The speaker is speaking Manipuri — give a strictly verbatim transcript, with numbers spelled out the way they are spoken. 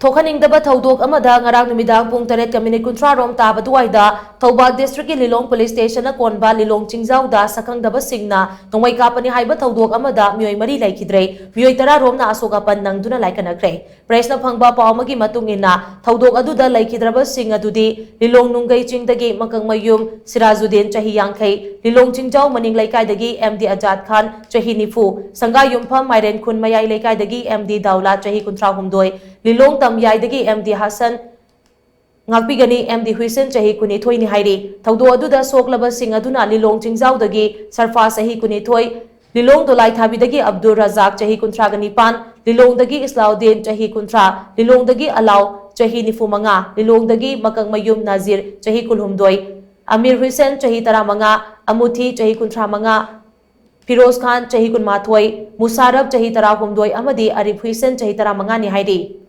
ꯊꯣꯛꯍꯟꯅꯤꯡꯗꯕ ꯊꯧꯗꯣꯛ ꯑꯃꯗ ꯉꯔꯥꯡ ꯅꯨꯃꯤꯗꯥꯡ ꯄꯨꯡ ꯇꯔꯦꯠꯀ ꯃꯤꯅꯤꯠ ꯀꯨꯟꯊ꯭ꯔꯥ ꯔꯣꯝ ꯇꯥꯕ ꯑꯗꯨꯋꯥꯏꯗ ꯊꯧꯕꯥꯜ ꯗꯤꯁꯇ꯭ꯔꯤꯛꯀꯤ ꯂꯤꯂꯣꯡ ꯄꯨꯂꯤꯁ ꯁ꯭ꯇꯦꯁꯟꯅ ꯀꯣꯟꯕ ꯂꯤꯂꯣꯡ ꯆꯤꯡꯖꯥꯎꯗ ꯁꯛꯈꯪꯗꯕꯁꯤꯡꯅ ꯅꯣꯡꯃꯩ ꯀꯥꯞꯄꯅꯤ ꯍꯥꯏꯕ ꯊꯧꯗꯣꯛ ꯑꯃꯗ ꯃꯤꯑꯣꯏ ꯃꯔꯤ ꯂꯩꯈꯤꯗ꯭ꯔꯦ, ꯃꯤꯑꯣꯏ ꯇꯔꯥ ꯔꯣꯝꯅ ꯑꯁꯣꯛ ꯑꯄꯟ ꯅꯪꯗꯨꯅ ꯂꯥꯏꯀꯠꯅꯈ꯭ꯔꯦ꯫ ꯄ꯭ꯔꯦꯁꯅ ꯐꯪꯕ ꯄꯥꯎ ꯑꯃꯒꯤ ꯃꯇꯨꯡ ꯏꯟꯅ, ꯊꯧꯗꯣꯛ ꯑꯗꯨꯗ ꯂꯩꯈꯤꯗ꯭ꯔꯕꯁꯤꯡ ꯑꯗꯨꯗꯤ ꯂꯤꯂꯣꯡ ꯅꯨꯡꯒꯩ ꯆꯤꯡꯗꯒꯤ ꯃꯀꯪꯃꯌꯨꯝ ꯁꯤꯔꯥꯖꯨꯗꯤꯟ, ꯆꯍꯤ ꯌꯥꯡꯈꯩ, ꯂꯤꯂꯣꯡ ꯆꯤꯡꯖꯥꯎ ꯃꯅꯤꯡ ꯂꯩꯀꯥꯏꯗꯒꯤ ꯑꯦꯝ ꯗꯤ ꯑꯖꯥꯗ ꯈꯥꯟ, ꯆꯍꯤ ꯅꯤꯐꯨ, ꯁꯪꯒꯥꯌꯨꯝꯐꯝ ꯃꯥꯏꯔꯦꯟꯈꯨꯟ ꯃꯌꯥꯏ ꯂꯩꯀꯥꯏꯗꯒꯤ ꯑꯦꯝ ꯗꯤ ꯗꯥꯎꯂꯥ, ꯆꯍꯤ ꯀꯨꯟꯊ꯭ꯔꯥ ꯍꯨꯝꯗꯣꯏ, ꯂꯤꯂꯣꯡ ꯇꯝꯌꯥꯏꯗꯒꯤ M D Hasan, ꯉꯥꯛꯄꯤꯒꯅꯤ M D ꯍꯨꯏꯁꯦꯟ, ꯆꯍꯤ ꯀꯨꯟꯅꯤꯊꯣꯏꯅꯤ ꯍꯥꯏꯔꯤ꯫ ꯊꯧꯗꯣꯛ ꯑꯗꯨꯗ ꯁꯣꯛꯂꯕꯁꯤꯡ ꯑꯗꯨꯅ ꯂꯤꯂꯣꯡ ꯆꯤꯡꯖꯥꯎꯗꯒꯤ ꯁꯔꯐꯥ, ꯆꯍꯤ ꯀꯨꯟꯅꯤꯊꯣꯏ, ꯂꯤꯂꯣꯡ ꯗꯣꯂꯥꯏꯊꯥꯕꯤꯗꯒꯤ ꯑꯕꯗꯨꯜ ꯔꯖꯥꯛ, ꯆꯍꯤ ꯀꯨꯟꯊ꯭ꯔꯥꯒ ꯅꯤꯄꯥꯟ, ꯂꯤꯂꯣꯡꯗꯒꯤ ꯏꯁꯂꯥꯎꯗꯤꯟ, ꯆꯍꯤ ꯀꯨꯟꯊ꯭ꯔꯥ, ꯂꯤꯂꯣꯡꯗꯒꯤ ꯑꯂꯥꯎ, ꯆꯍꯤ ꯅꯤꯐꯨ ꯃꯉꯥ, ꯂꯤꯂꯣꯡꯗꯒꯤ ꯃꯀꯪꯃꯌꯨꯝ ꯅꯖꯤꯔ, ꯆꯍꯤ ꯀꯨꯟꯍꯨꯝꯗꯣꯏ, ꯑꯃꯤꯔ ꯍꯨꯏꯁꯦꯟ, ꯆꯍꯤ ꯇꯔꯥꯃꯉꯥ, ꯑꯃꯨꯊꯤ, ꯆꯍꯤ ꯀꯨꯟꯊ꯭ꯔꯥ ꯃꯉꯥ, ꯐꯤꯔꯣꯖ ꯈꯥꯟ, ꯆꯍꯤ ꯀꯨꯟꯃꯥꯊꯣꯏ, ꯃꯨꯁꯥꯔꯐ, ꯆꯍꯤ ꯇꯔꯥꯍꯨꯝꯗꯣꯏ ꯑꯃꯗꯤ ꯑꯔꯤꯐ ꯍꯨꯏꯁꯦꯟ, ꯆꯍꯤ ꯇꯔꯥꯃꯉꯥꯅꯤ ꯍꯥꯏꯔꯤ꯫